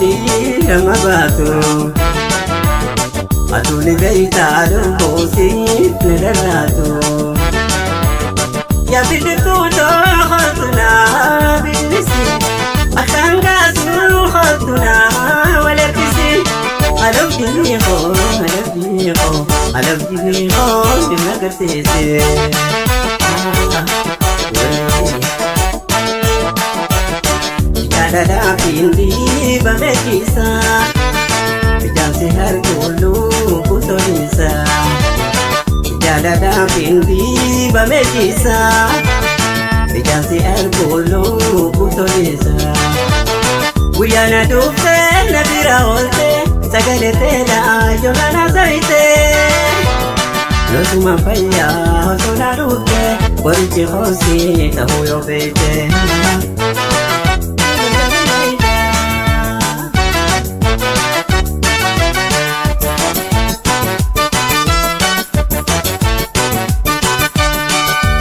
Diirama baatu. Atuuni beeytaa lubbuusiif ni dharraatu. Yaa biqiltuu too'atu naa billisi. Akkaan gaasuu kottu naa wal harkisi. Alabdii koo alabdii koo alabdii koo si agarsiise. Jaalalaa fi dhiibame keessa ijaarsi harkuuluu kutoliisa. Jaalalaa fi dhiibame keessa ijaarsi harkuuluu kutoliisa. Guyyaana dhuftee na bira ooltee sagalee teelaa yookaan haasawitee. Yoosuma fayyaa osoo na dhuftee qorichi hoosii ta'uu yoo beekte.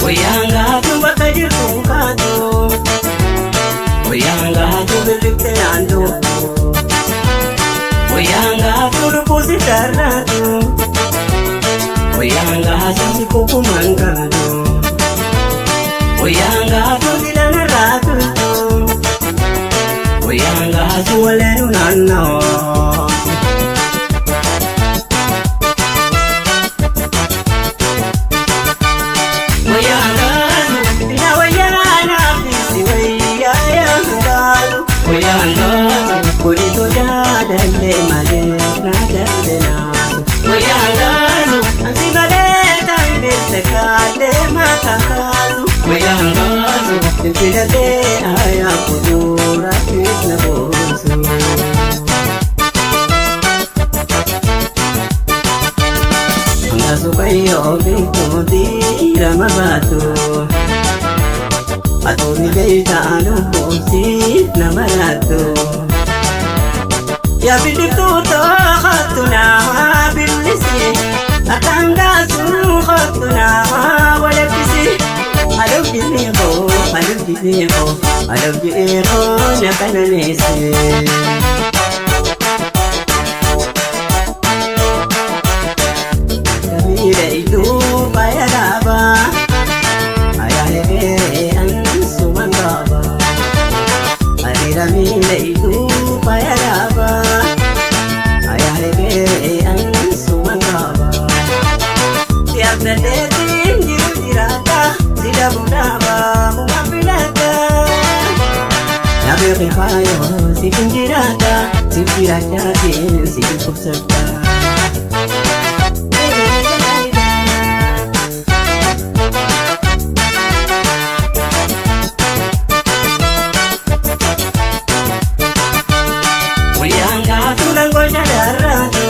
Guyyaan gaatu bakka jirtu kaatu. Guyyaan gaatu birriftee naannoo. Guyyaan gaatu lubbuusi darraatu. Guyyaan gaatu si kukumaan gaatu. Guyyaan gaatu dilan irraa turtu. Guyyaan gaatu waleenu naannoo. Guyyaan gaatu na wayyaa naafisi wayyaa gaatu. Guyyaan gaatu kunitu jaalallee malee na darbe naatu. Guyyaan gaatu ansi malee tambirte kaalee mataa kaatu. Guyyaan gaatu finfinnee ayaa kuduura na boonsu. Sukayyoo biqiltuu diirama baatu. Atuuni beeytaa lubbuusiif nama laattu. Yaa biqiltuu too'attu naa billisi. Akkaan gaasuu kottu naa walakkisi. Alabdii koo alabdii koo alabdii koo na qananeesse. Miira iddoo faaya dhaabaa. Ayaalee ansumaan qaba. Hariira miila iddoo faaya dhaabaa. Ayaalee ansumaan qaba. Siyaasaleetiin jiru jiraata. Si dhabu dhaaba muka filata. Nabeeqi faayoo si kun jiraata. Si jiraachaatiin si dhukkubsata. Guyyaan gaatu langoo shadarraatu.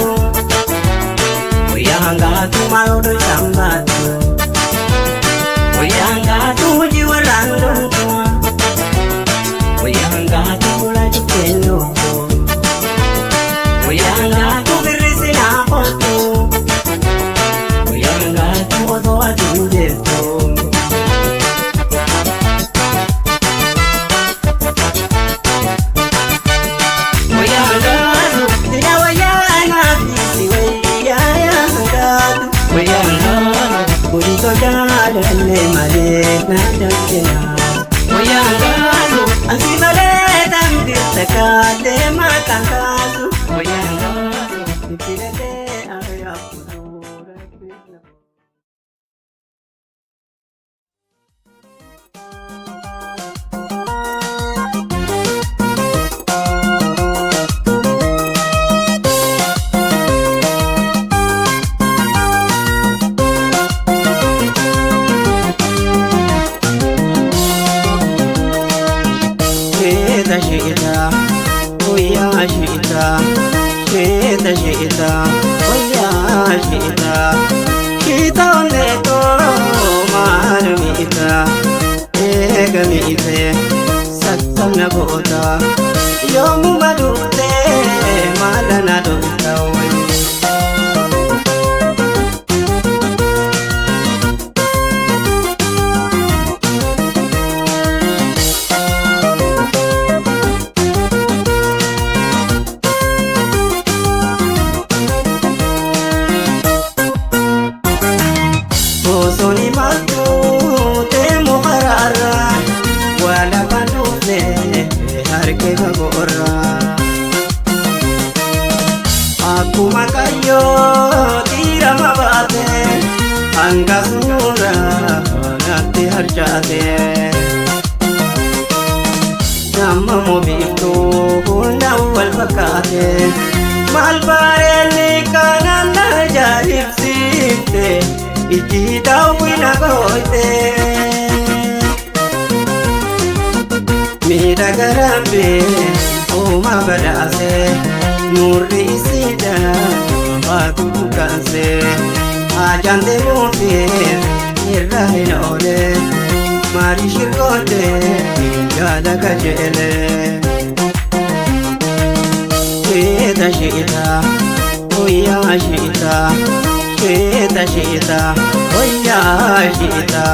Guyyaan gaatu maaloo shambaatu. Guyyaan gaatu hojii warraan loltu. Guyyaan gaatu fuula cuqqeennu. Guyyaan gaatu birri sinaa kootu. Guyyaan gaatu otoo aduun jirtu. Guyyaan gaatu dila wayyaa naafisi wayyaa gaatu. Guyyaan gaatu bultoo jaalallee malee na dandeenya. Guyyaan gaatu ansi malee tambirte kaalee maqaan kaasu. Guyyaan gaatu fifilatee ayyaa kuduura. Sheeta sheeta guyyaa sheeta sheeta sheeta guyyaa sheeta sheeta onneetoo maal miita eega miite sassabna goota yoomuma dhuftee maala na dhufta wayii. Akkuma kayyoo diirama baate hanga suura natti harcaate. Nama mobiiftuu hundaan wal fakkaate maal bareedni kanaan na ajaa'ibsiifte ijji daawwina goote. Miidhaga Rabbi uumaa badhaase nurri isiidha baatu bukaanse haajaan deemuufi irra hin oole maali shirkoote jaala kajeele. Sheeta sheeta guyyaa sheeta sheeta sheeta guyyaa sheeta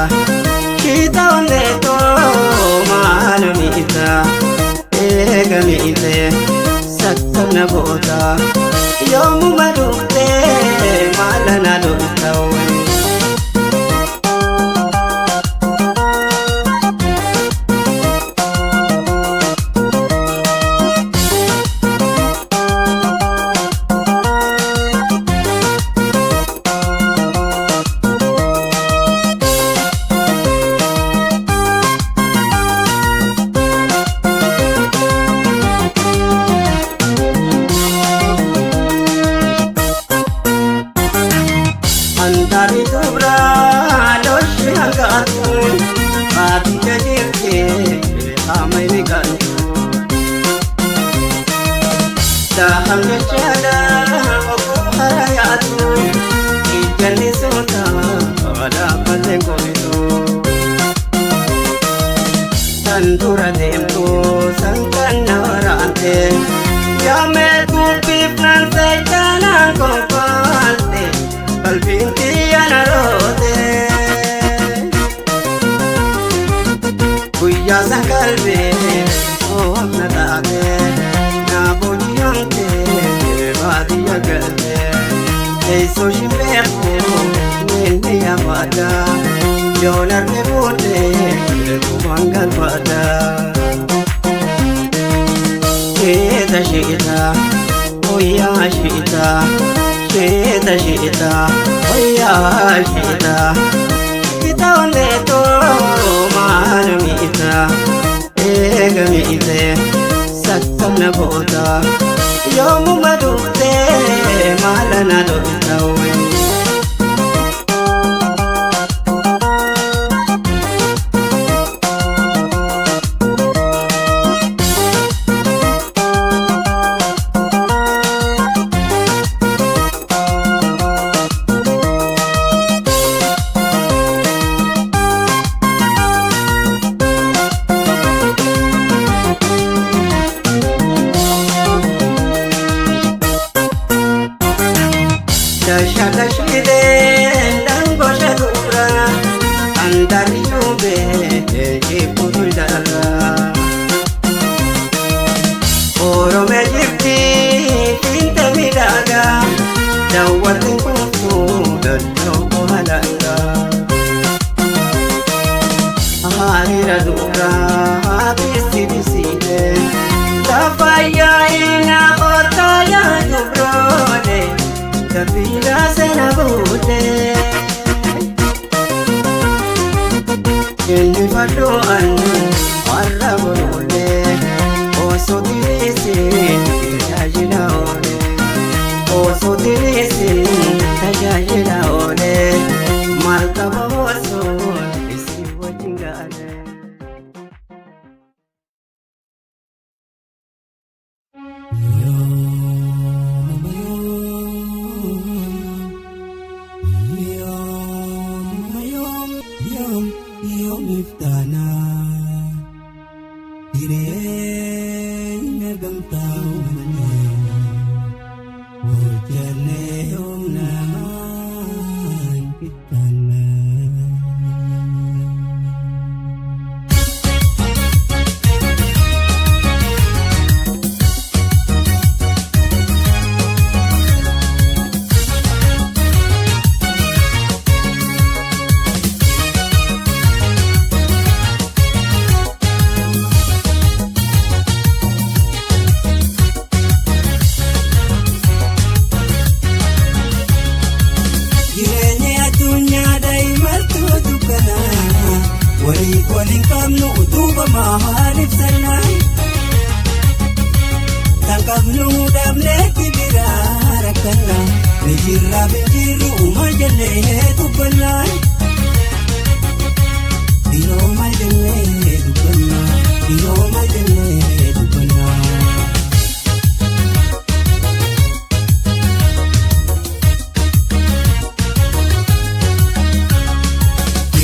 sheeta onneetoo maal miita eega miite sassabna goota yoomuma dhuftee maala na lolta wayii. Antaari dubraa loshi hangaatu baatija jirti qaama inni galtu. Daaham jechaadha obbo hara yaatu ijjanni soota walaafallee gootu. San dura deemtu san kan na waraante yaamee dubbiif nan seechaanaan konkoolte qalbiin xiyya na roote. Guyyaa san qalbiin oomna taate na booji'amte baadiyyaa galte teessoo shimbeeku ninni yaafadha yoon arge booddee dhumaan galfadha. Sheeta sheeta guyyaa sheeta sheeta sheeta guyyaa sheeta sheeta onneetoo maal miita eega miite sassabna goota yoomuma dhuftee maala na lolta wayii. Dasha dashidee dangosha dura andarri yuubee jibbutu jala. Oromee jirti fiinte miidhagaa daawwatiin kuuftuu lollooko halanga. Hariira dura bisi bisiidee lafa yaa'ina kottaa yaa dubroolee. Kabila sena bude. Inni Jirra binjirru maal jennee dubbannaa. Yeroo maal jennee dubbannaa. Yeroo maal jennee dubbannaa.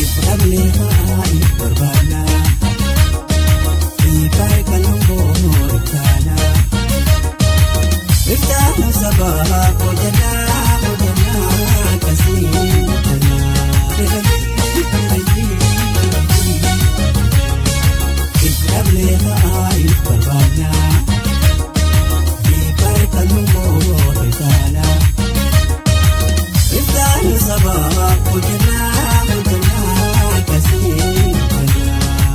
Ifdablee haa barbaannaa. Ifaa kan ngoo iftaanaa. Iftaanu sabaa hojjannaa hojjannaa akkasii hojjannaa. Ifdablee haa barbaannaa. Ifaa kan ngoo iftaanaa. Iftaanu sabaa hojjannaa hojjannaa akkasii hojjannaa.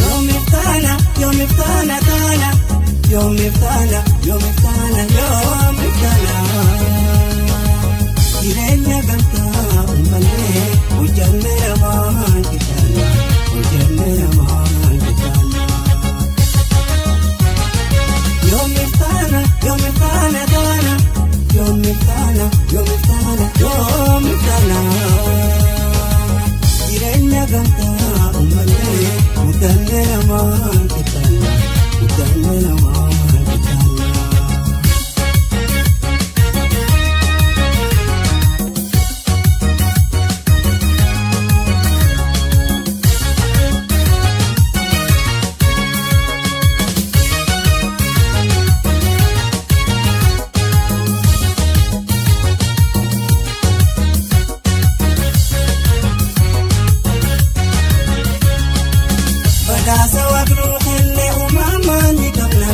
Yoomiftaana yoomiftaana taana yoomiftaana yoomiftaana yoomiftaana. Jireenya gamtaa uummanee hojjannee namaan kitaana hojjannee namaan kitaana. Yoomiftaana yoomiftaana taana yoomiftaana yoomiftaana yoomiftaana. Jireenya gamtaa uummanee mudannee namaan kitaana mudannee namaan kitaana. Badhaasa waaqnuu kenne uumamaan ni qabna.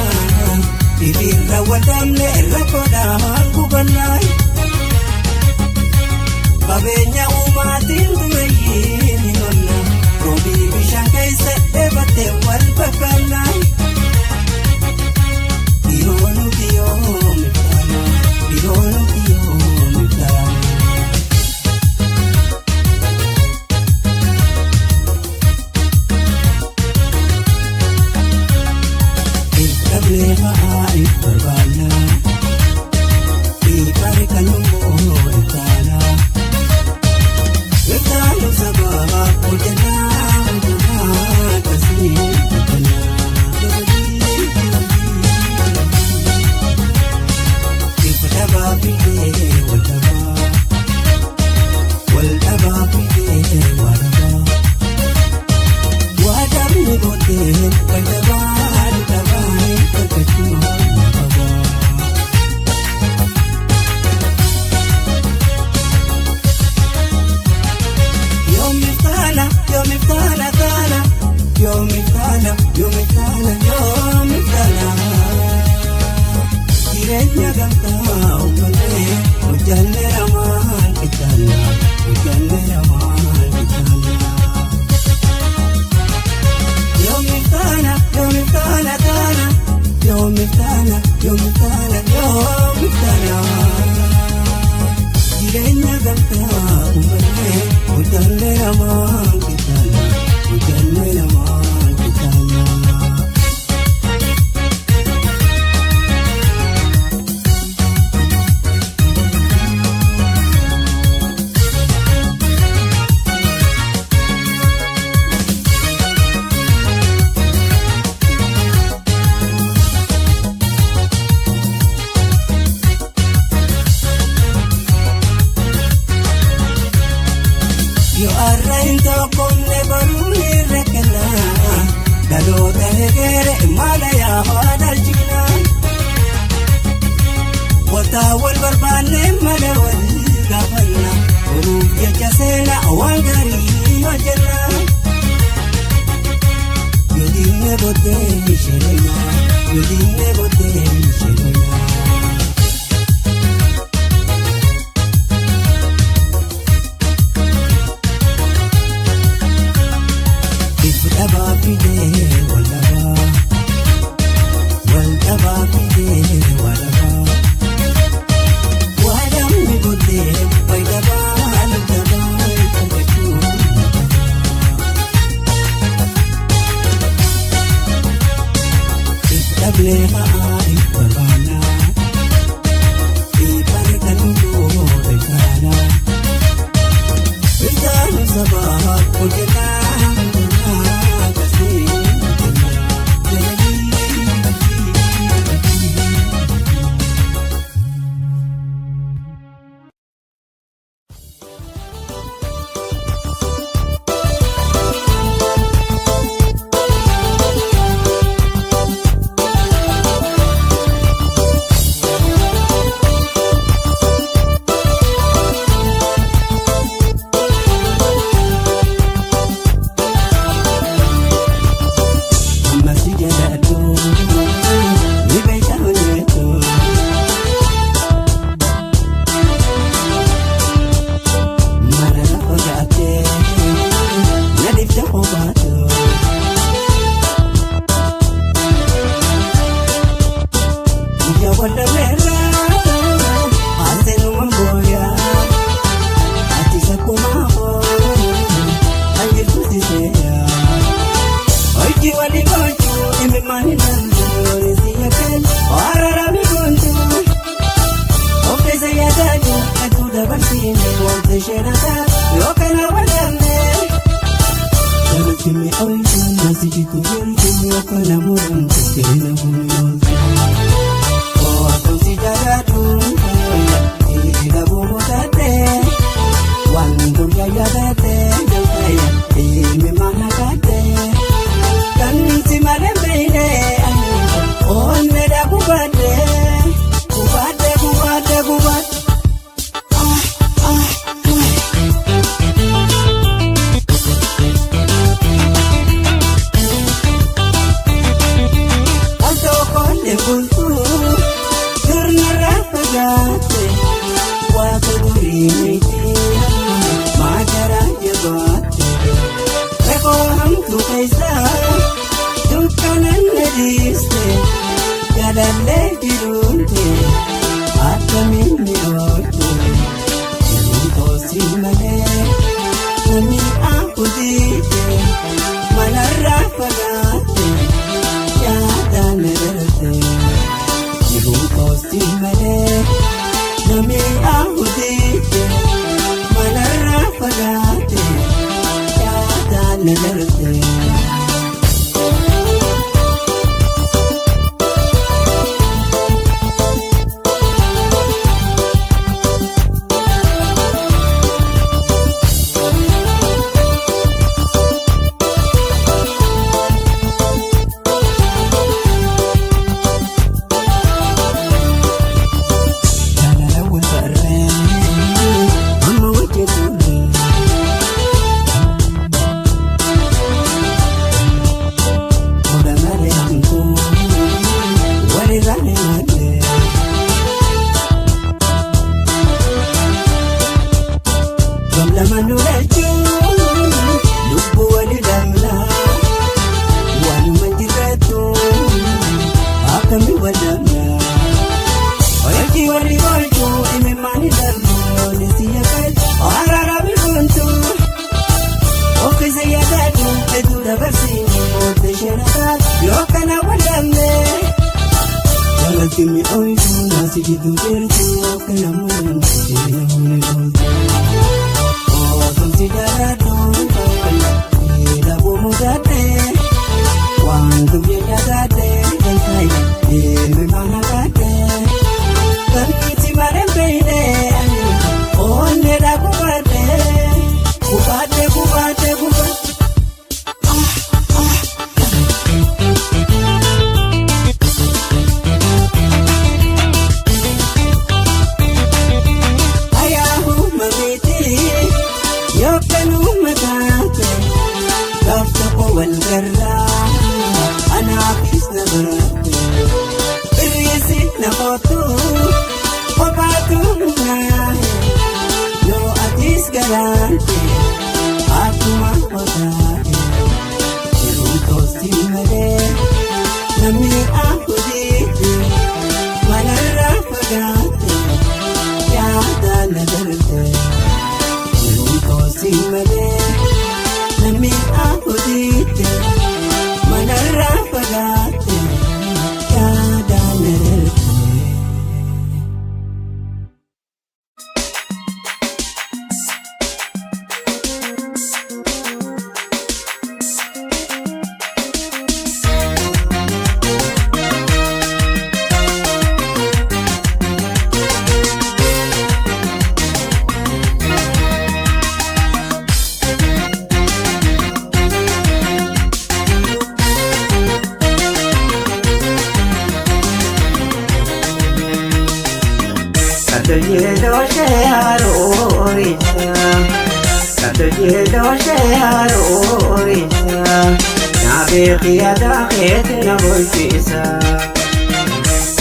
Hiriirra waldamne rakkoodhaan gubannaa. Qabeenya uumaatiin dureeyyii ni mamna. Roobii bishaan keessa dheebattee wal fakkaanna. Yeroo nuti yoomiftaana. Yeroo nuti yoomiftaana. Ifdablee haa barbaannaa. Ifaa kan immoo iftaanaa. Iftaanu sabaa hojjannaa hojjannaa akkasii hojjannaa. Ifdabaa fidee wal dhabaa. Wal dhabaa fidee waa dhabaa. Waadamni booddee wal dhabaa dhabaa argachuu qaba. Yoomiftaana yoomiftaana taana yoomiftaana yoomiftaana yoomiftaana. Jireenya gamtaa uummanee hojjannee namaan kitaana hojjannee namaan kitaana. Yoomiftaana yoomiftaana taana yoomiftaana yoomiftaana yoomiftaana. Jireenya gamtaa uummanee hojjannee namaan kitaana hojjannee namaan kitaana. Yoo har'a hin tokkomne baruun irra kenna. Dhaloota hegeere maala yaa dhalchina. Wataa wal barbaanne mala wal gaafanna. Boruuf jecha seenaa waan gaarii hojjenna. Yoo diinne booddee ishee yoo diinne booddee ishee. Ifdabaa fidee wal dhabaa. Wal dhabaa fidee wal dhabaa. Waadamni booddee fayyadabaa lubdabaa argachuu qaba. Dadhabnee haa barbaanna. Dhiibbaan kan goote kana. Bilchaanu sabaa hojjetaa akkasii. Ammas jaalladhu ni beekta hojjetu. Mana lafa gaattee na dhibda qofaatu. Guyyaa waldabeerraa haaseenuma booyaa ati sakkuma hoo kan jirtu si seeyaa. Hojii walii gochuu dhimmi maali namni si yakkee araarami gochuu. Of keessa yaadadu hedduu dabarsine wanti isheen hataa yookaan hawwatamne. Jalatti mi'ooytu nasi jitu jirtu yookaan namoota keena humnoota. Oomishni jaalladhu dhiiga bu'uutaatee waan guyyaa yaadattee jalqabee dhimmi mana kaatee. Kan si malee beeknee onnee kubaatee kubaatee kubaatee kubaatee. Al tokkoon bultuu sirnarraa fagaate waaqa durii miti maagaraa jabaate. Reekoo hamtuu keessa dukkanan na dhiiste jaalallee jiruute akkamiin mi'oote. Jiruun toosii malee namni ahutiite manarraa fagaate yaadaan darte. Jiruun toosii malee namni ahutiite manarraa fagaate yaadaan darte. Jaalala wal barree amma wajjin turre. Oda malee hamtuu walirraa ni malle. Gamlama nu lachuu lubbuu wali damla waanuma jirreetu akkami wal damla. Hojii walii gochuu dhimmi maali darbu ni si yakkee araarami gontuu. Of keessa yaadadu hedduu dabarsine mootii isheen hataa yookaan hawwatamne. Jalatti mi'ooytu nasi jitu jirtu yookaan namoonni jireenya huni ooltu. Oomishni jaalladhu miidhaguu mudatee waan guyyaa yaadattee galtee dhimmi mana kaatee. Kan malee beeknee onnee kubaatee kubaatee kubaatee kubaatee. Ayyaahuma miti yookaan uummataate gaaf tokko wal garraa anaafis na baraate. Birriisi na kootu kophaatu naahe yoo atis galaante akkuma qotaate. Jiruun toosii malee namni ahudiite manarraa fagaate yaadaan na darte. Jiruun toosii malee namni ahudiite manarraa fagaate. Kalloyee haroorisa, kalloyee haroorisa, naabeeqii adaaqeeti na bulchisa.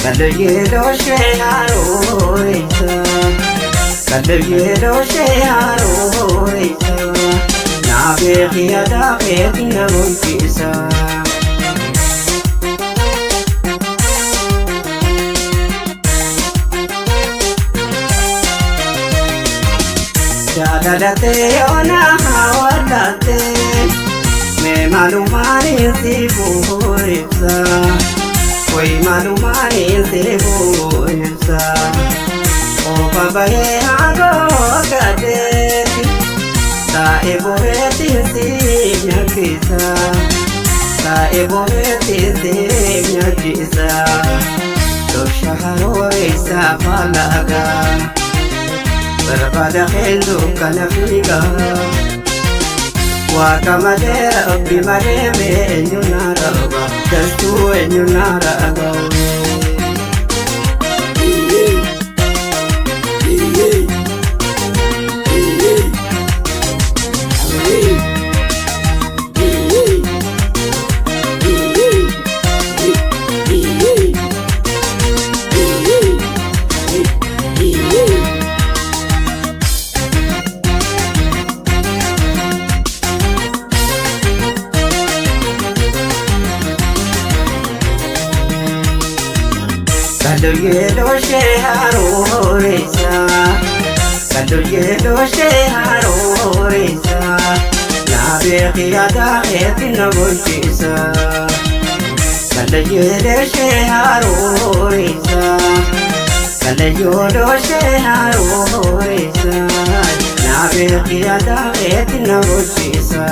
Kalloyee haroorisa, kalloyee haroorisa, naabeeqii adaaqeeti na bulchisa. Jaalalate yoona hawwatate, mee maalumaan si bu'ibsa, wayi maalumaan si bu'ibsa. Ofa bahee hangoo gadeeti, taa'ee bu'eeti si nyaachisa, taa'ee bu'eeti si nyaachisa. Tosha harooressa faalagaa. Barbaada hedduu kana fiigaa, waaqa malee rabbi malee mee eenyu na raba, dastuu eenyu na raba. Kalloyee looshee harooressa, kalloyee looshee harooressa, naabeeqii adaaqeeti na bulchisa. Kalloyee looshee harooressa, kalloyee looshee harooressa, naabeeqii adaaqeeti na bulchisa.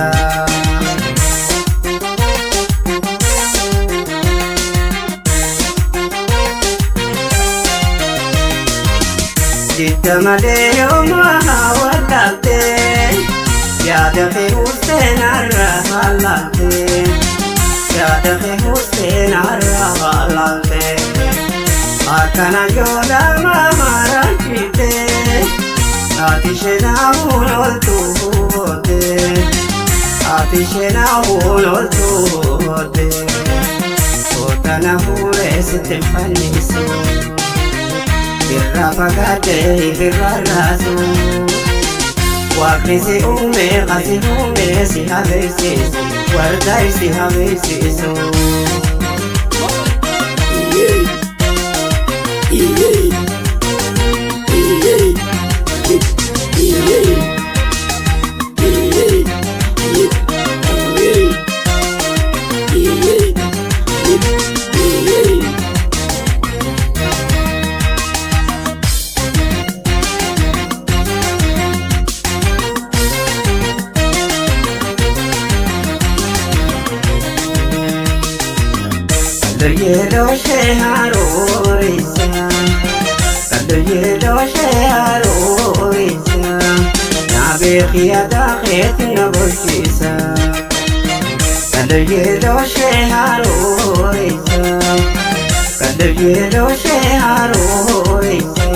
Jidda malee yooma wallaalte, yaada kee hurseenarra haalaalte, yaada kee hurseenarra haalaalte. Akkana yoo lama maraachite, ati isheenaa ooltu boote, ati isheenaa ooltu boote. Kootana fuudhee sitti fannisu. Irraa fagaatee irraa raasu. Waaqni si uume asi uume si habeessisu, wardaa si habeessisu. Kalloyee looshee harooressa, kalloyee looshee harooressa, naabeeqii adaaqeeti na bulchisa. Kalloyee looshee harooressa, kalloyee looshee harooressa,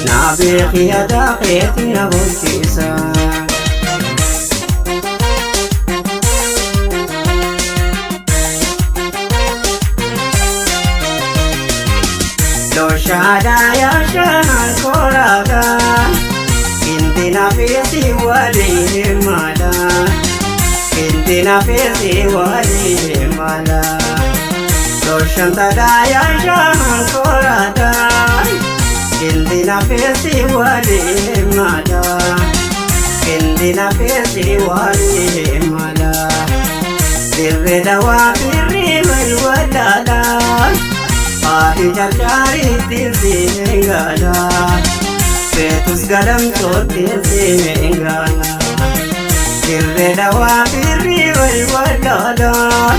naabeeqii adaaqeeti na bulchisa. Looshaadaa yaashaan koraadhaa, intina feesi waliin mala, intina feesi waliin mala. Looshantadaa yaashaan koraadhaa, intina feesi waliin mala, intina feesi waliin mala. Dirree dawaa firrii wal walaalaa. Haati carcaariitti seengala, feetus galamsootti seengala. Dirree dawaa firrii wal walaalaa.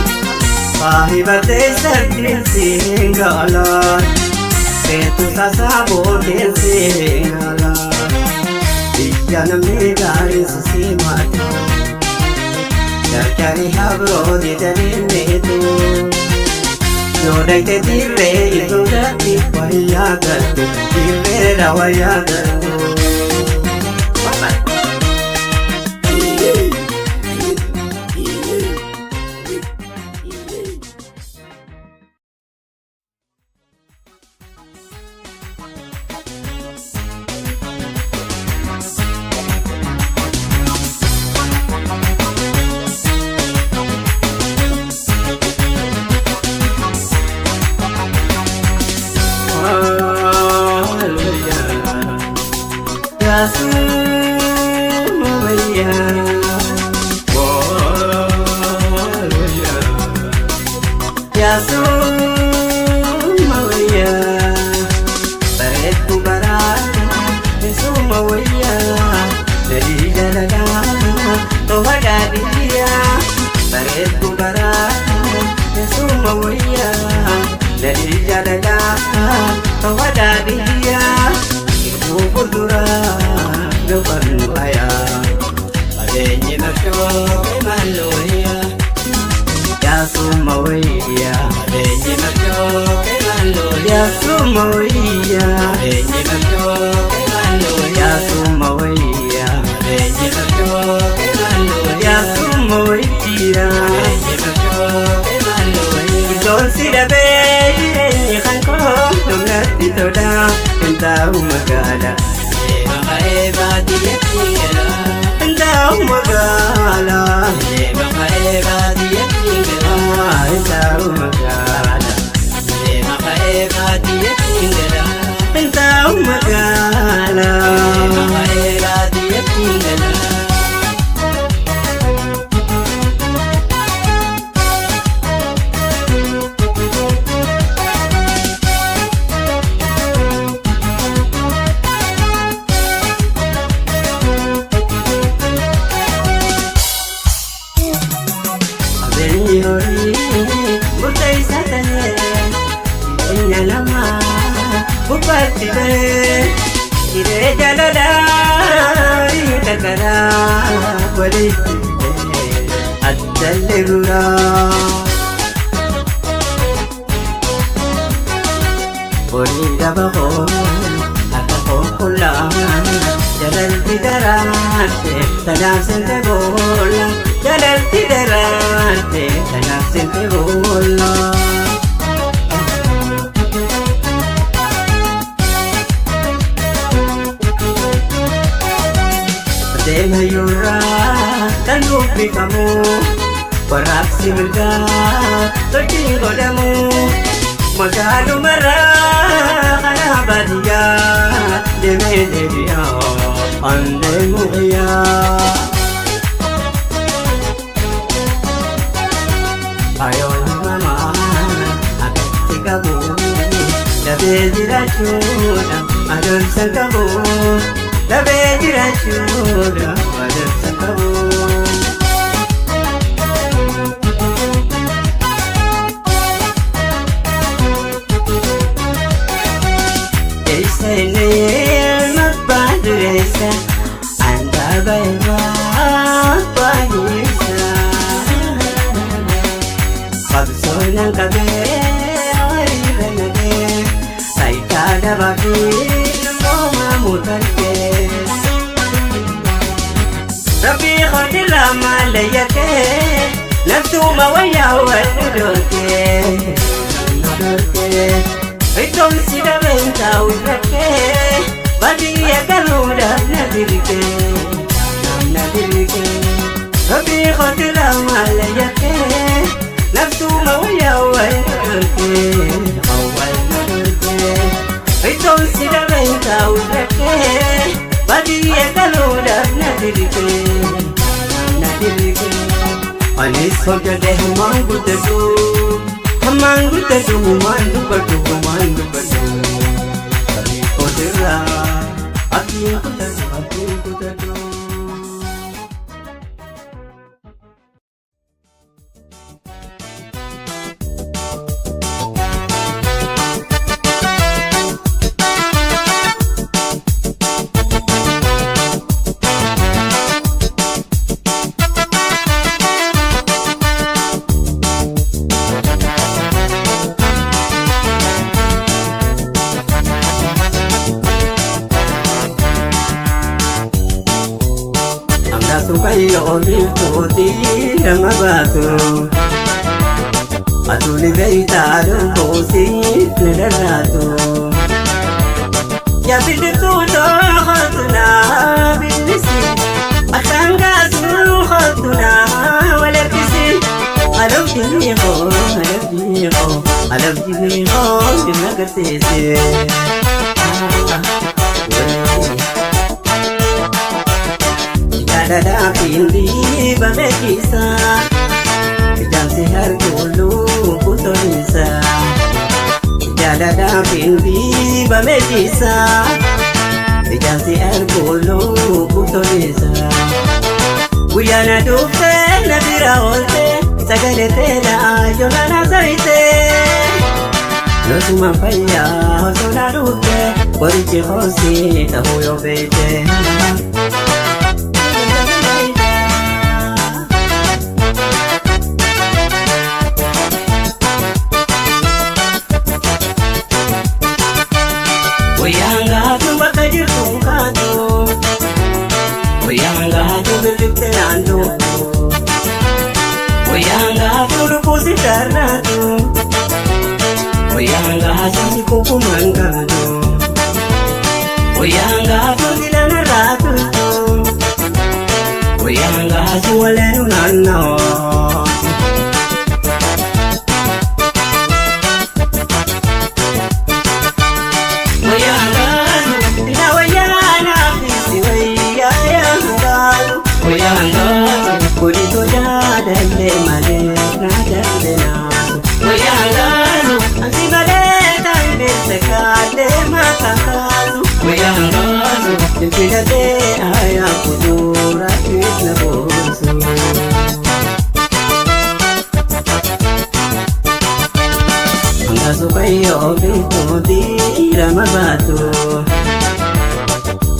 Faahibatee sartiin seengala, feetus asaabootiin seengala. Biyya namni gaariin sisimaatu, carcarii habroo didanii meetu. Yoo dhayte dirree iddoo galti wayyaa galtu dirreedha wayyaa galtu. Iddoon si dhabee jireenyi kan koo humnatti tola hin taa'u magaala. Deema ka'ee baadiyyaatti gala. Hin taa'u magaala. Deema ka'ee baadiyyaatti gala. Hin taa'u magaala. Deema ka'ee baadiyyaatti gala. Hin taa'u magaala. Deema ka'ee baadiyyaatti gala. Qabeenyi horii murteessaa ta'e jireenya namaa gubbaatti ta'e hiree jaalalaa takkaraa walitti fidee addallee guuraa. Horii daba koo harka koo qullaa jalalti daraarte tanaaf seente boolla jalalti daraarte tanaaf seente boolla. Deema yuurraa kan dubbifamu warraaqsi mirgaa sochii godhamu magaalumarraa karaa baadiyyaa deemee deebi'aa an deemu guyyaa. Ayoon mamaa akkatti qabu dhabee jiraachuudha adoomsa qabu dhabee jiraachuudha adoomsa qabu. Eessa inni ilma abbaa dureessa andaaba ilma abbaa hiyyeessa. Qabsoon qabee horii banatee taayitaa dhabaa fi ilmooma mutarkee. Rabbii qotirraa mallayyakee naftuuma wayyaa wal dhorkee. Iddoon si dhabeen taa'u rakkee baadiyyaa galuudhaaf na dirqee. Na dirqee. Rabbii qotirraa mallayyakee naftuuma wayyaa wal dhorkee. Wal dhorkee. Iddoon si dhabeen taa'u rakkee baadiyyaa galuudhaaf na dirqee. Na dirqee. Anis hojjete hammaan guddatu hammaan guddatu hummaan dubbatu hummaan dubbatu. Sabii kootirraa abdiin kutatu abdiin kutatu. diirama baatu. Atuun beeytaa lubbuusiif ni dharraatu. Yaa biqiltuu too'atu naa billisi. Akkaan gaasuu kottu naa wal harkisi. Alabdii koo alabdii koo alabdii koo na agarsiisi. Jaalalaa fi dhiibame keessa ijaansi harkuuluu kutoliisa. Jaalalaa fi dhiibame keessa ijaansi harkuuluu kutoliisa. Guyyaana dhuftee na bira ooltee sagalee teelaa yoonana saayitee. Yoosuma fayyaa osoo na dhuftee qorichi hoosii ta'uu yoo beekte. Guyyaan gaatu bakka jirtu kaatu. Guyyaan gaatu birrifte naannoo. Guyyaan gaatu lubbuusi darraatu. Guyyaan gaatu si kukumaan gaatu. Guyyaan gaatu dilan raatu. Guyyaan gaatu waleenu naannoo. Guyyaan gaatu dina wayyaa naafisi wayyaa gaatu. Guyyaan gaatu kudhitoo jaalallee malee naadallee naasu. Guyyaan gaatu ansi malee taanbeesse kaalee mataa kaasu. Guyyaan gaatu finfinnee ayaa kuduraa na boonsu. Hangasu fayyoo bituu diirama baatu.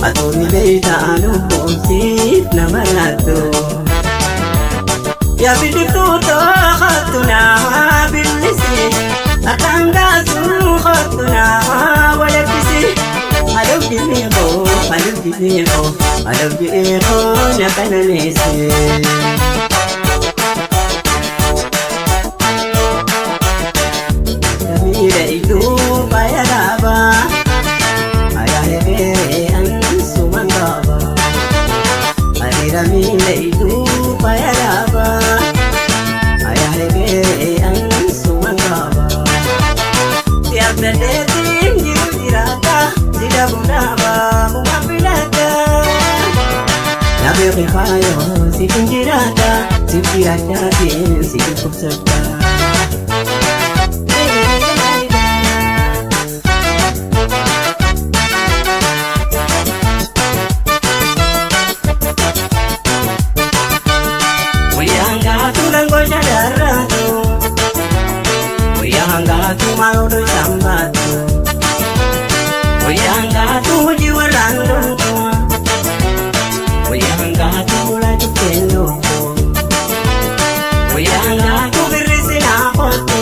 Atuun beeytaa lubbuusiif nama laattu. Yaa biqiltuu too'atu naa billisi. Akkaan gaasuu kottu naa wal harkisi. Alabdii koo alabdii koo alabdii koo na qananiisi. Miira iddoo faaya dhaabaa. Ayaalee ansumaan qaba. Hariira miila iddoo faaya dhaabaa. Ayaalee ansumaan qaba. Siyaasaleetiin jiru jiraata. Sida bunaaba mumaan filata. Nabeeqi faayoo siif jiraata. Siif jiraachaatiin siif kubsata. Guyyaan gaatu langoo shadarraatu. Guyyaan gaatu maaloo isaan baatu. Guyyaan gaatu hojii warraan loltu. Guyyaan gaatu ulaa cuftee loltu. Guyyaan gaatu birrisi naa kottu.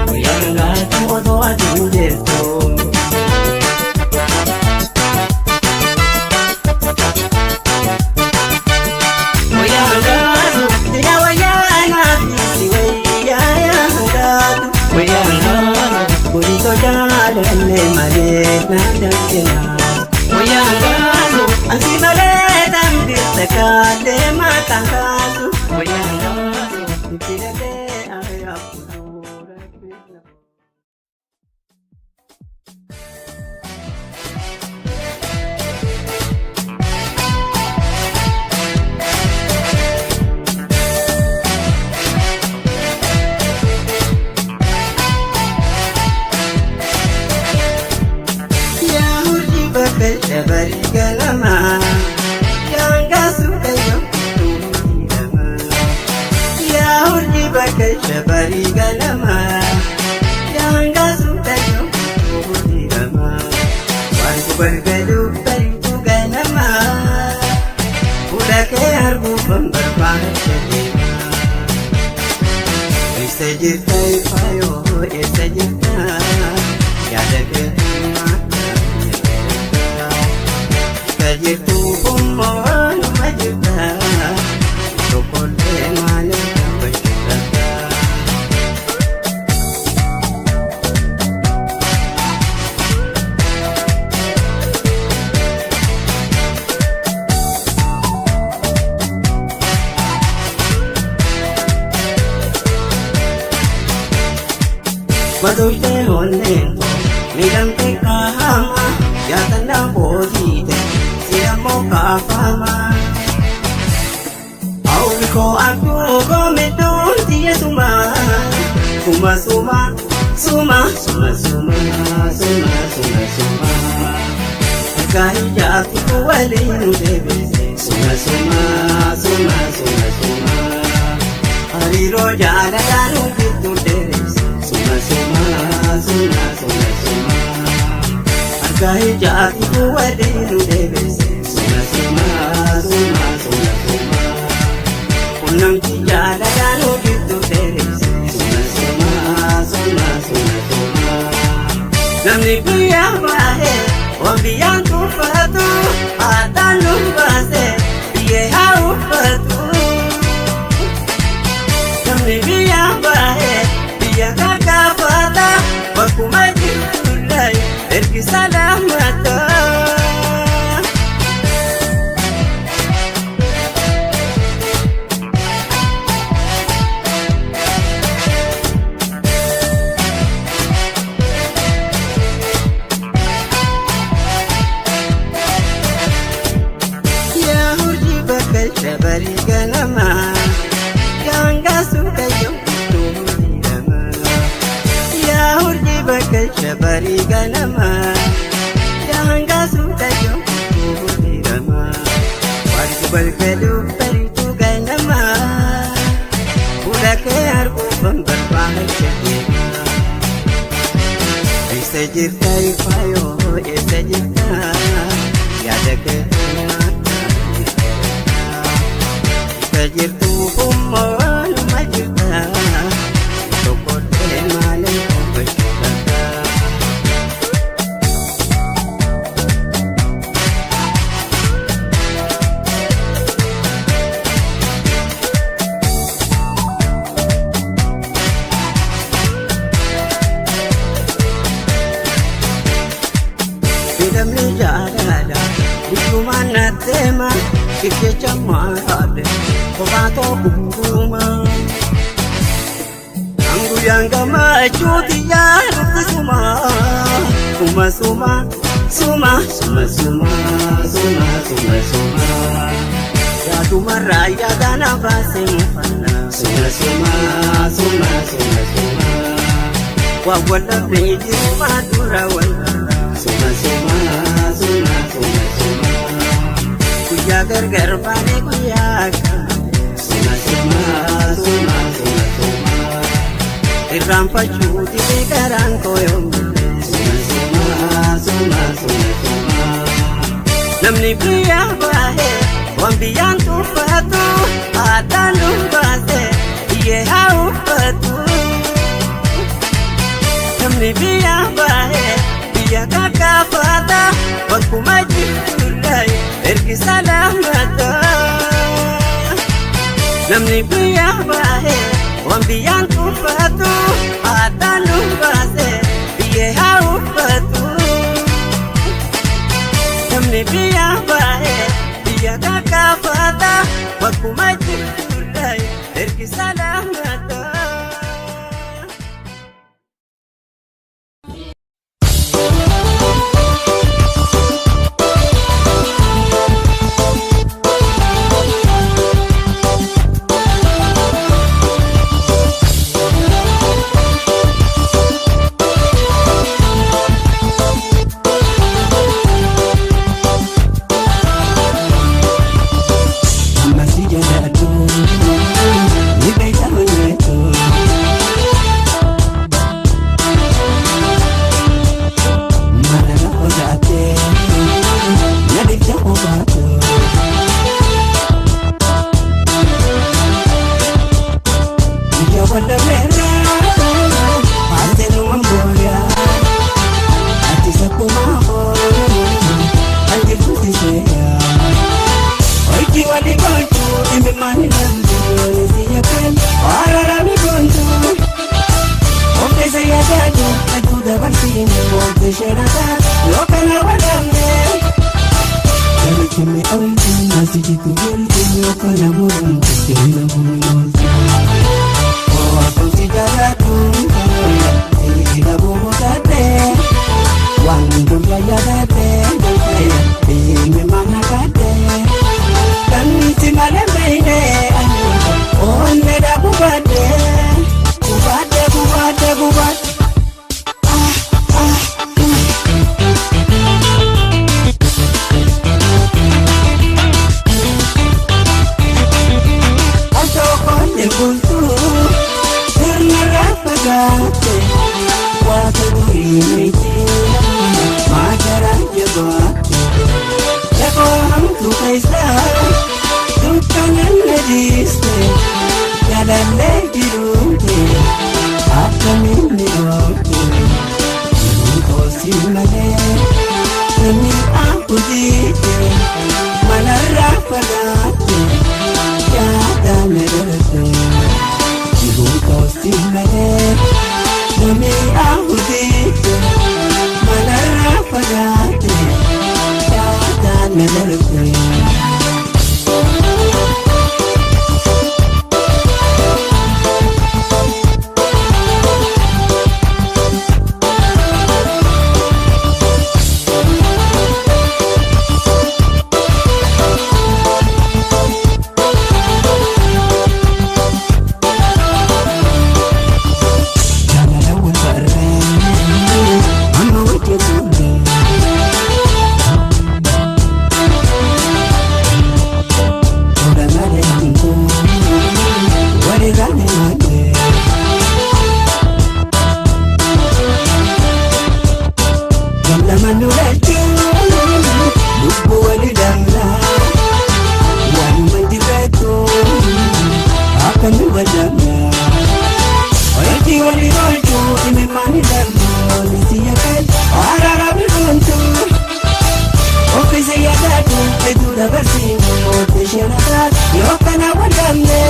Guyyaan gaatu otoo aduun jirtu. Guyyaan gaatu dina wayyaa naafisi wayyaa gaatu. Guyyaan gaatu kuritoo jaalallee malee naadallee Guyyaan gaatu ansi malee tambirte kaalee mataa kaasu. Guyyaan gaatu filatee ayaa fuuldura. Yaa hojii bakka dabarii galamaa. Daangaa suuqayyoo tuuti. Yaa hojii bakka dabarii galamaa. Daangaa suuqayyoo tuuti. Waan barbaadu bariitu ganamaa. Fuula kee arguuf barbaada deema. Eessa jirta faayoo eessa jirta yaada kee himaa. Ka jirtu immoo numa jirta. Madoyte onneen miidhamte qaama yaatannaa boojiite sidammoo kaafama. Hawwi koo abduu koo midhuun xiyya suma suma suma suma suma suma suma suma suma. Harkaa ijaatti koo waliin nu deebise suma suma suma suma suma. Hariiroo jaalalaa nu gidduu dheeresse suma suma suma suma suma. Harkaa ijaatti koo waliin nu deebise suma suma suma suma suma. Qunnamti jaalalaa nu gidduu dheeresse suma suma suma suma suma. Namni biyyaa baahee waan biyyaan tuffatu aadaan nu baase biyyee haa uffatu. Namni biyya bahe biyya kakkaafata bakkuma jirtullee ergi salaamata. Yaa hojii bakka shabarii ganamaa gaangaa suukayyoo jedhama. Yaa hojii bakka shabarii ganamaa gaangaa suukayyoo jedhama. Wanti balbaluu bariituu ganamaa fuula kee arguufan barbaacha deema. Eessa jirta ifaayoo eessa jirta yaada kee Eessa jirtu hummooluma jirta tokko deemaalee hubachuu. Namni jaalala guyyumaan na deema jecha maadhe kophaa tokkuma. Kan guyyaan gammachuuti yaadutti suma suma suma suma suma suma suma suma suma. Yaadumarraa yaadana baasee mufanna suma suma suma suma suma. Waa walabnee jirumaa dura wal barra suma suma suma suma suma. Guyyaa gargar baanee guyyaa akkamate suma suma suma suma suma. Irraanfachuu didee garaan koo yoomile suma suma suma suma suma. Namni biyya bahe waan biyyaan tuffatu aadaan nu baase biyyee haa uffatu. Namni biyya bahe biyya kakkaafata bakkuma jirtullee ergi salaamata. Namni biyya bahe waan biyyaan tuffatu aadaan nu baase biyyee haa uffatu. Namni biyya bahe biyya kakkaafata bakkuma jirtullee ergi salaamata. Amma si jaalladhu ni beekta hojjetu. Mana na sodaate na dhibda qofaatu. Biyya walla meerraa haasee numan booyaa ati sakkumaa hoo kan jirtu si seeyaa. Oiki wali kontu, imi mani lambu, nisi yakal, ararami kontu. Omte sayadadu, adu dabarsine, omte sherata, yokana wadamne. Kami oltu, nasi jitu geltu, yokana muramtu, kena muramtu. Oh, akunti jalatu, Namni ahuti manarraa fagaate yaadaan na darbe. Jaalala wal barree amma wajjin turre. Tola malee hamtuu walirraa ni malee. Gamlama nulachuu lubbuu wali damla waanuma jirreetu akka nu badamna. Wayitii wali oolchuu imimmaani darbuu nisi yakal araara biqiltuu. Ofiisi yaadatu hedduu dabarsiinu isheen ataatu yoo kana waldamne.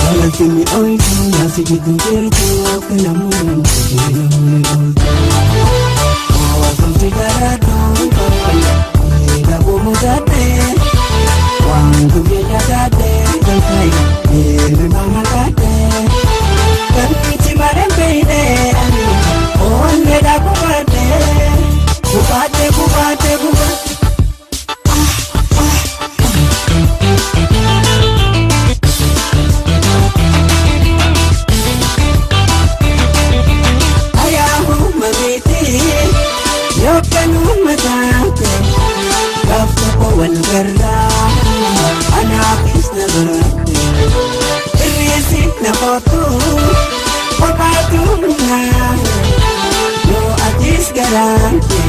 Jaalaltiin oolchuu naasi jidduu jirtu akka namoonni namoonni oolchu. Oofamti jaaladhu miidhaguu mudate waan guyyaa nyaataate galfayi miirri maama kaate. Kanti malee beeyne ani onnee kubaate kubaate kubaate kubaate. Ayaahu mamiiti yookaan uummataate gaaf tokko wal garraa anaafis na baraate irreessi na kootu kophaatu naa yoo atis garaante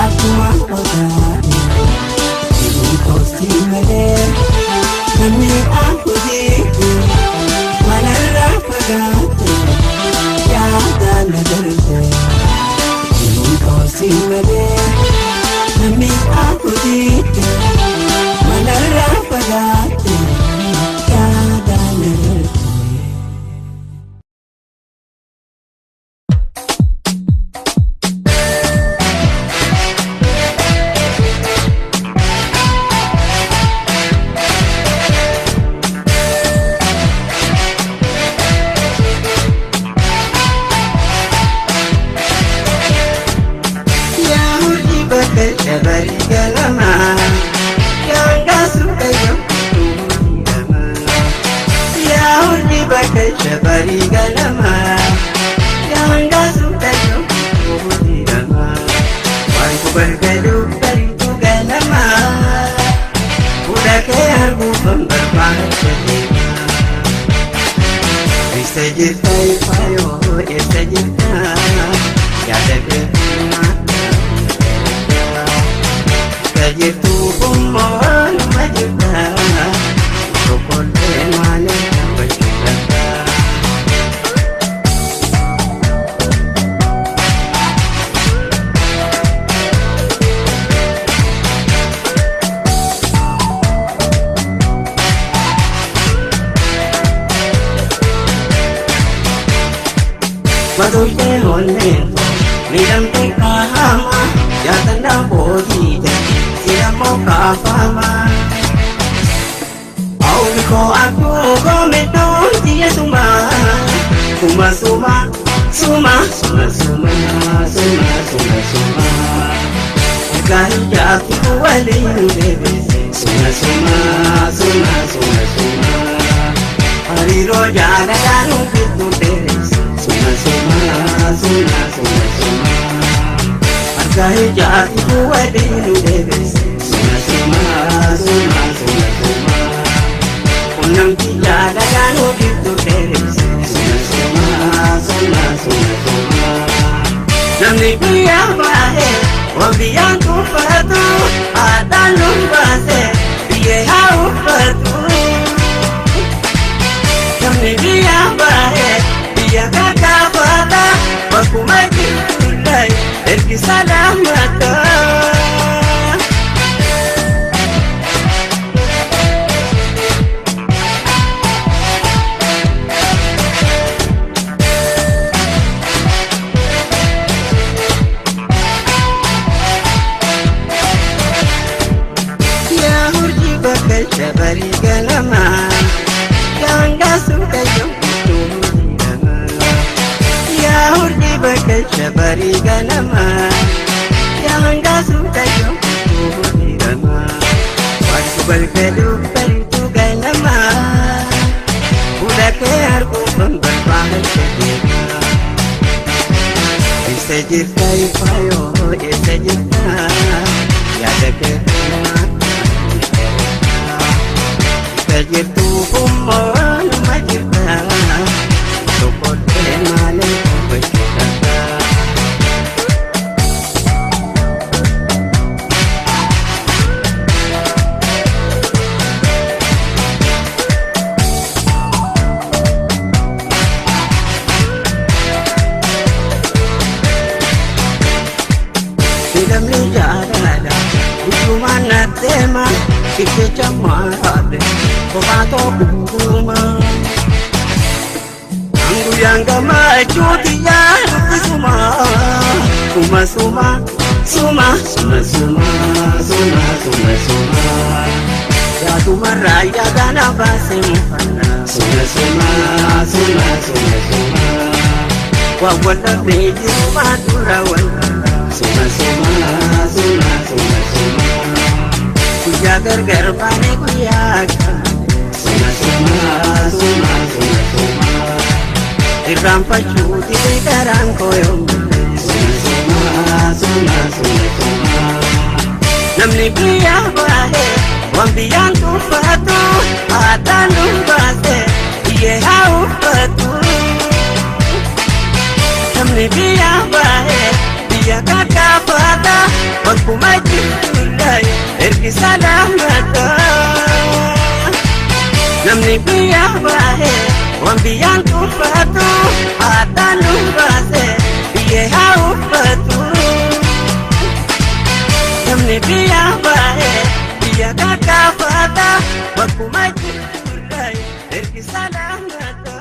akkuma qotaate jiruu koosti malee namni ahuti manarraa fagaate yaadaan na darbe. Jiruu koosti malee namni ahuti manarraa fagaate yaadaan na darbe. Yaa hojii bakka dabarii galamaa daangaa suuqayyoo Yaa hojii bakka dabarii galamaa daangaa suuqayyoo Waan kubargaluu bariitu galamaa fuula kee arguuf barbaada deemaa. Eessa jirta faayoo eessa jirta yaada beekamaa jirtu kummooluma jirta tokkollee malee hambachuu danda'a. Madoyte onneen miidhamte qaama jaatannaa boojiite sidammoo kaafama. Hawwi koo akkuu koomeddoon xiyya suma suma suma suma suma suma suma suma suma. Gaarii jaatu waliin deebise suma suma suma suma suma. Hariiroo jaalalaan gidduu dheeresse suma suma suma suma suma. Harka ijaatu waliin deebise suma suma suma suma suma. Qunnamti jaalalaan gidduu dheeresse suma suma suma suma suma. Namni guyyaa baay'ee wabiyyaan tuffatu haadhaan nu baase biyyee haa uffatu. Namni biyya bahe biyya kakkaafata bakkuma jirtullee ergi salaamata. jecha barii ganama. Yaa suutayyoo kuuhudhama. Waantu balgaluu bariitu ganama. Fuula kee arguufan barbaada deema. Eessa jirta ifaayoo eessa jirta yaada kee kanaa. Eessa jirtu hummoonuma jirta tokkottee maalee hubachuu. Namni jaalala guyyumaan na deema fiigicha maaraadhe kophaa tokkuma. Guyyaan gammachuuti yaaddu suma suma suma suma suma suma suma suma. Yaadumarraa yaadana baasee mufanna suma suma suma suma suma. Waa wal'aanee jirumaa dura wal'aana. Suma suma suma suma suma. Guyyaa gargar baanee guyyaa kaane. Suma suma suma suma suma. Irraanfachuu didee garaan koo yoomile. Suma suma suma suma suma. Namni biyya bahe waan biyyaan tuffatu aadaan nu baase biyyee haa uffatu. Namni biyya bahe biyya kakkaafata bakkuma jirtullee ergisa lammata. Namni biyya bahe waan biyyaan tuffatu aadaan nu baase biyyee haa uffatu. Namni biyya bahe biyya kakkaafata bakkuma jirtullee ergisa lammata.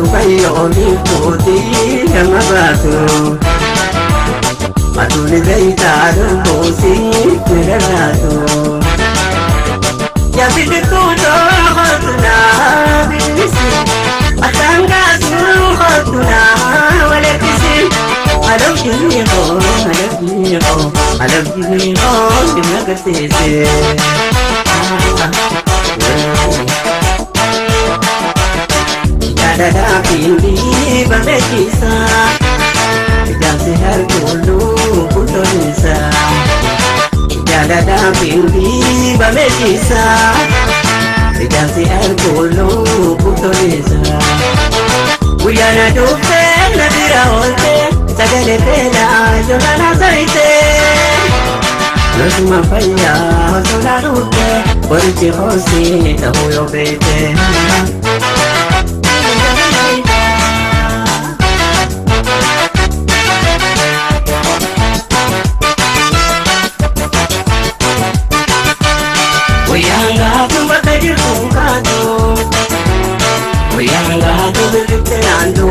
Sukayyoo biiftuutii nama baatu. Aduun zayitaa lubbuusii ni rarraatu. Yaabbitti tuutoo naa billisi. Asangaasuu kootu naa walakkisi. Alabjii koo alabjii koo alabjii koo si agarsiise. Jaalalaa fi bareechisa. Ijaarsi harkulluu kulloonisa. Jaalalaa fi bareechisa. Ijaarsi harkulluu kulloonisa. Guyyaana dhuftee na bira ooltee sagalee beelaa yookaan soyitee. Yosuma fayyaa osoo na dhuftee qorichi hoosii ta'uu yoo beekte. Guyyaan gaafuu bakka jirtu kaatu. Guyyaan gaafuu bilbilte naantu.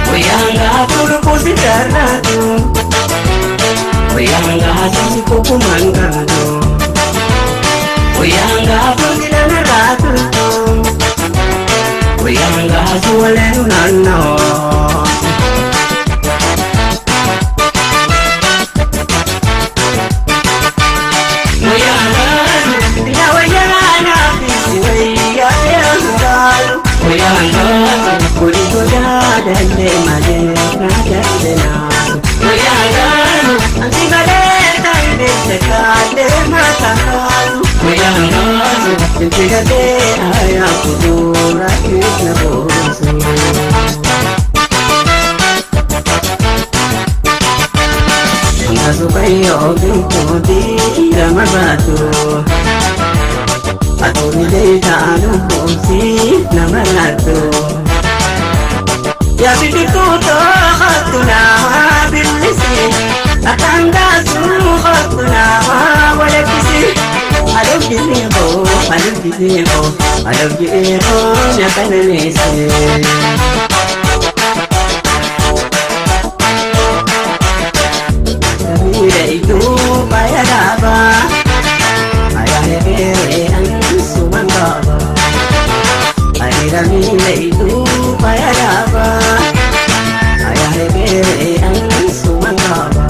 Guyyaan gaafuu lubbuusi darraatu. Guyyaan gaafuu si kukumaan qabdu. Guyyaan gaafuu si lanarraa turtu. Guyyaan gaafuu waleenu naannoo. Sukayyoo biiftuutii nama baatu. Atuun beekaa lubbuusii nama laatu. Yaabbitti tuutoo kootu naa billisi. Akkaan gaasuu kootu naa walakkisi. Alabjii koo alabjii koo alabjii koo nyaata. Miidhagduu faaya dhaabaa. Ayyaana ansuman qaba. Areera miidhagduu faaya dhaabaa. Ayyaana ansuman qaba.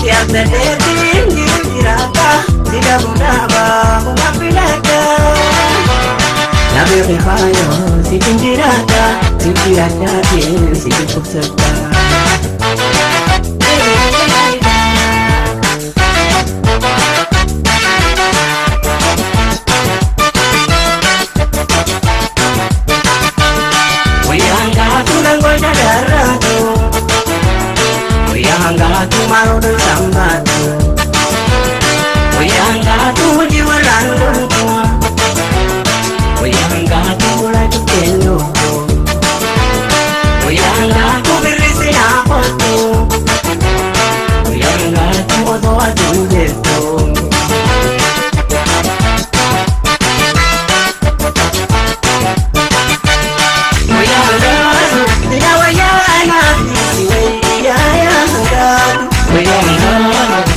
Siyaasa dheetiin jiru jiraata. Si dhabu dhaabaa kuma filata. Nabeefi faayoo si jiraata. Si jiraata si dhukkubsata. Guyyaan gaatu langoota darraatu. Guyyaan gaatu maroota sambaatu. Guyyaan gaatu hojii warraan loltu. Guyyaan gaatu laatu kennu. Guyyaan gaatu birrisi naa kootu. Guyyaan gaatu osoo aduun jirtu. Guyyaan gaatu sila wayyaa naaf si wayyaa gaatu. Guyyaan gaatu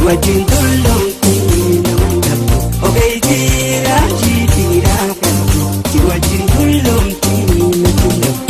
Wajjin tulluutti nama dhabdu ogeettii raajii dhiiraa qabdu si wajjin tulluutti nama dhabdu.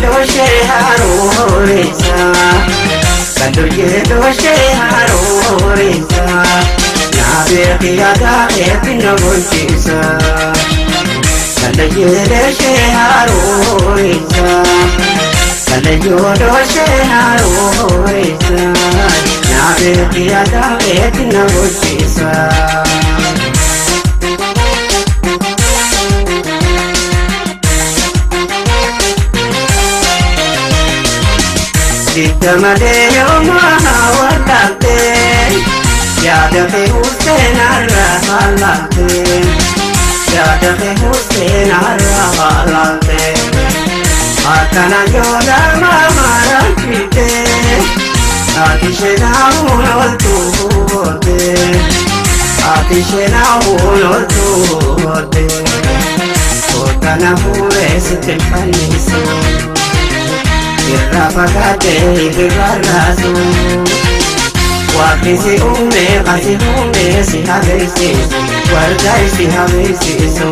Kalloyyee harooressa, kalloyyee dooshee harooressa, naabeefi yaadaa eebbina bulchiisa. Kalloyyee dooshee harooressa, kalloyyee dooshee harooressa, naabeefi yaadaa eebbina bulchiisa. Didda malee yooma wallaaltee, yaada kee Huseenarra haalaaltee, yaada kee Huseenarra haalaaltee. Akkana yoo nama maraachitee, ati ishee ooltuu boodee, ati ishee ooltuu boodee. Koottana fuudhee sitti fannisu. Irraa fagaatee irraa raasu. Waaqni si uume asi uume si habeessisu, wardaa si habeessisu.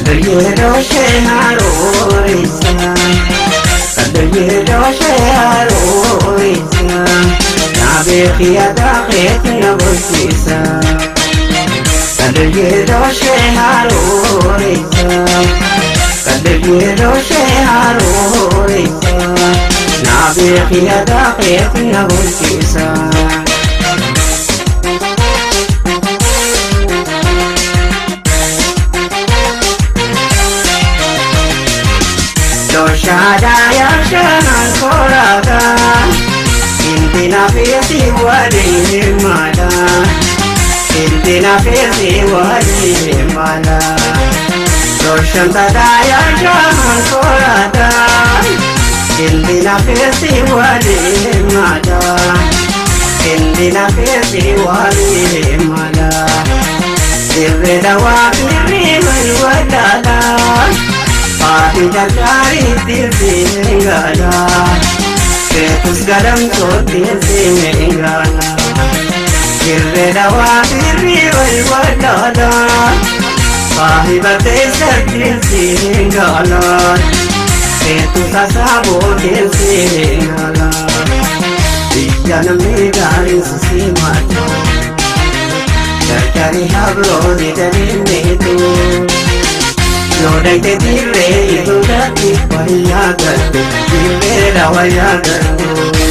Kalloyyee dooshee harooressa, kalloyyee dooshee harooressa, naabeefi yaadaa keetti na bulchiisa. Kalloyyee dooshee harooressa, kalloyyee dooshee harooressa, naabeefi yaadaa keetti na bulchiisa. Doshaada yaashaan koraata, intina feesi waliin mala, intina feesi waliin mala. Doshantada yaashaan koraata, intina feesi waliin mala, intina feesi waliin mala. Dirree dawaa dirree wal walaala. Haati jalqaarii tirtiin gaala, feetus gadamtootiin siin gaala. Dirree dawaa dirree wal walaala, saahiba teessattiin siin gaala, feetus asaabootiin siin gaala. Biyya namni gaariin sisimaatu, gargaari habroo didanii meetu. Yoodayte dirree idurratti wayyaa galtu, dirreedha wayyaa galtu.